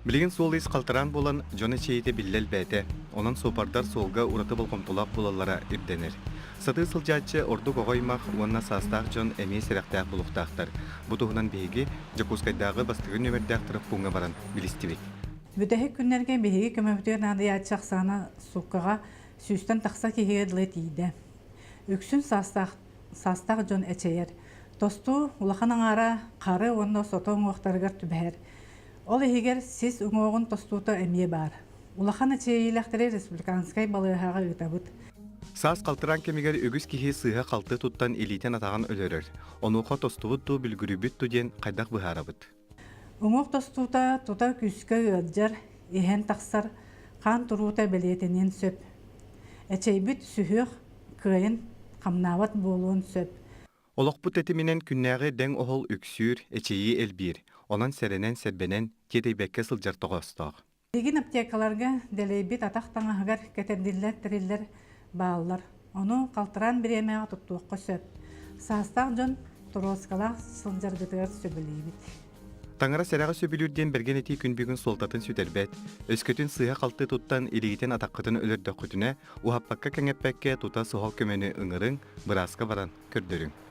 Билигин суол-иис халтараан буолан, дьон эчэйиитэ биллэ элбээтэ. Онон суоппардар суолга ураты болҕомтолоох буолаллара ирдэнэр. Сатыы сылдьааччы ордук оҕо аймах уонна саастаах дьон эмиэ сэрэхтээх буолуохтаахтар. Бу туһунан биһиги Дьокуускайдааҕы бастакы нүөмэрдээх травпууҥҥа баран билистибит. Бүтэһик күннэргэ биһиги көмөбүтүгэр наадыйааччы ахсаана сууккаҕа сүүстэн тахса киһигэ дылы тиийдэ. Үксүн саастаах, саастаах дьон эчэйэр. Тостуу улахан аҥаара хары уонна сото уҥуохтарыгар түбэһэр. Ол иһигэр сис уҥуоҕун тостуута эмиэ баар. Улахан эчэйиилэхтэри республиканскай балыыһаҕа ыытабыт. Саас халтыраан кэмигэр үгүс киһи сыыһа-халты туттан илиитин-атаҕын өлөрөр. Онуоха тостубут дуу, бүлгүрүйбүт дуу диэн хайдах быһаарабыт? Уҥуох тостуута тута күүскэ ыалдьар, иһэн тахсар, хаан туруута бэлиэтэниэн сөп. Эчэйбит сүһүөх кыайан хамнаабат буолуон сөп. Олохпут тэтиминэн күннээҕи дэҥ-оһол үксүүр, эчэйии элбиир. Онон сэрэнэн-сэрбэнэн, тиэтэйбэккэ сылдьар тоҕоостоох. Билигин аптекаларга дэлэйбит атах таҥаһыгар кэтэрдиллэр тэриллэр бааллар. Ону халтараан бириэмэҕэ туттуохха сөп. Саастаах дьон торуоскалаах сылдьаргытыгар сөбүлүүбүт. Таҥара сэрэҕи сөбүлүүр диэн бэргэн этии күн бүгүн суолтатын сүтэрбэт. Өскөтүн сыыһа-халты туттан илиигитин атаххытын өлөрдөххүтүнэ, уһаппакка-кэҥэппэккэ тута суһал көмөнү ыҥырыҥ, бырааска баран көрдөрүҥ.